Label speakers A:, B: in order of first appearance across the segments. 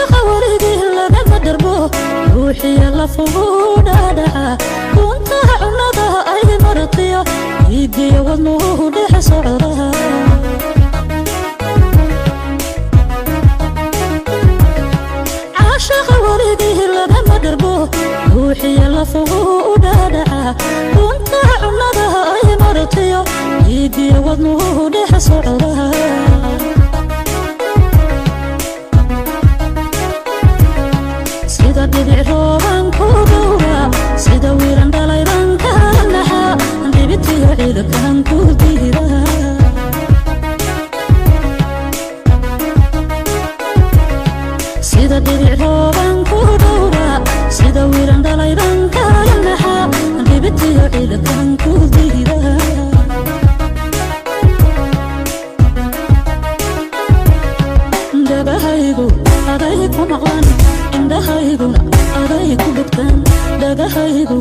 A: Caashaqa weligii lagama dharbo, ruuxiya lafugu dhaadhaca, kuntaha cunnada ay maratiyo, dhiigiyo wadnuhu dhex socda. Caashaqa weligii lagama dharbo, ruuxiya lafugu u dhaadhaca, kuntaha cunnada ay maratiyo, dhiigiyo wadnuhu dhex socda. Sida dhibic rooban ku dhowra, sida wiiran dhalayban kala naxa, dhibitiyo ciidakan ku diida. Sida dhibic rooban ku dhowra, sida wiiran dhalayban kala naxa, dhibitiyo ciidakan ku diida. Dhagahaygu aday ku maqlan, indhahayguna aday ku dhugtaan. Dhagahaygu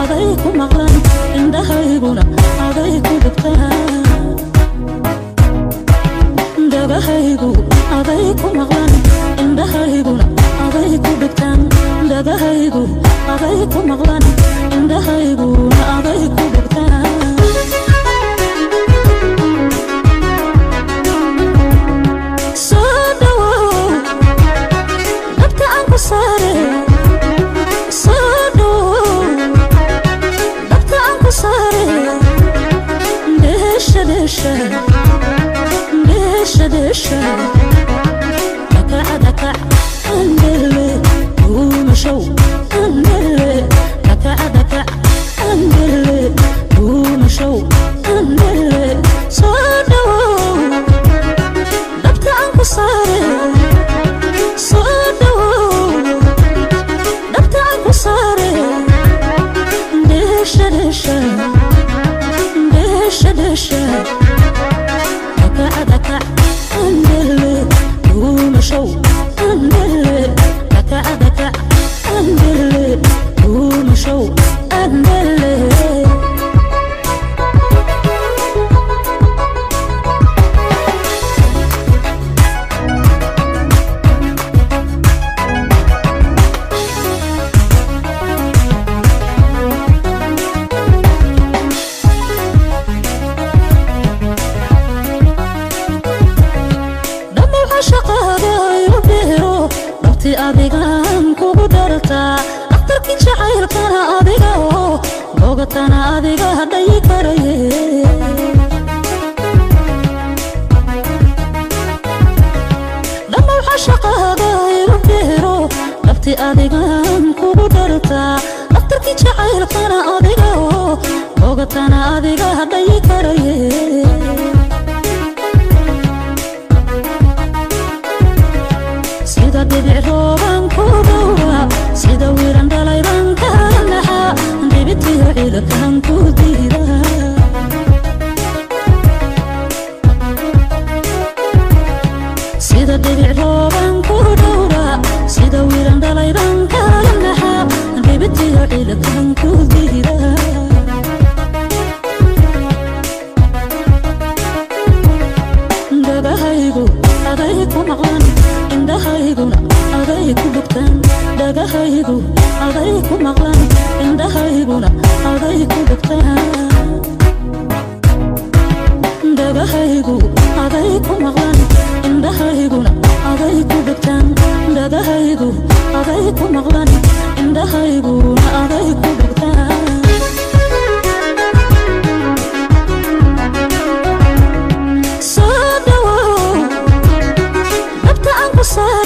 A: aday ku maqlan, indhahayguna aday ku dhugtaan. Dhagahaygu aday ku maqlan, indhahayguna aday ku dhugtaan. Dhagahaygu aday ku maqlan, indhahayguna aday ku dhugtaan. Soo dhawow, dhabta aan ku saare. Soo dhawow, dhabta aan ku saare. Dheesha dheesha, dheesha dheesha, dhakaca dhakac andele, dhuumashow andele, dhakaca dhakac andele, dhuumashow andele. Soo dhawow, dhabta aan ku saare. Soo dhawow, dhabta aan ku saare. Dheesha dheesha, dheesha dheesha, dhakaca dhakac andele, dhuumashow andele, dhakaca dhakac andele, dhuumashow andele. Dhammow cashaqaaga igu beero, dhabti adigaan kugu dhartaa, dhakhtarkii jacaylkana adiga oo bogatana adiga dhayi karaye. Dhammow cashaqaaga igu beero, dhabti adigaan kugu dhartaa, dhakhtarkii jacaylkana adiga oo bogatana adiga dhayi karaye. Sida dhibic rooban ku dhowra, sida wiiran dhalayban kala naxa, dhibitiyo ciidakan ku diida. Sida dhibic rooban ku dhowra, sida wiiran dhalayban kala naxa, dhibitiyo ciidakan ku diida. Dhagahaygu aday ku maqlan, indhahayguna aday ku dhugtaan. Dhagahaygu aday ku maqlan, indhahayguna aday ku dhugtaan. Dhagahaygu aday ku maqlan, indhahayguna aday ku dhugtaan. Dhagahaygu aday ku maqlan, indhahayguna aday ku dhugtaan. Soo dhawow, dhabta aan ku saare.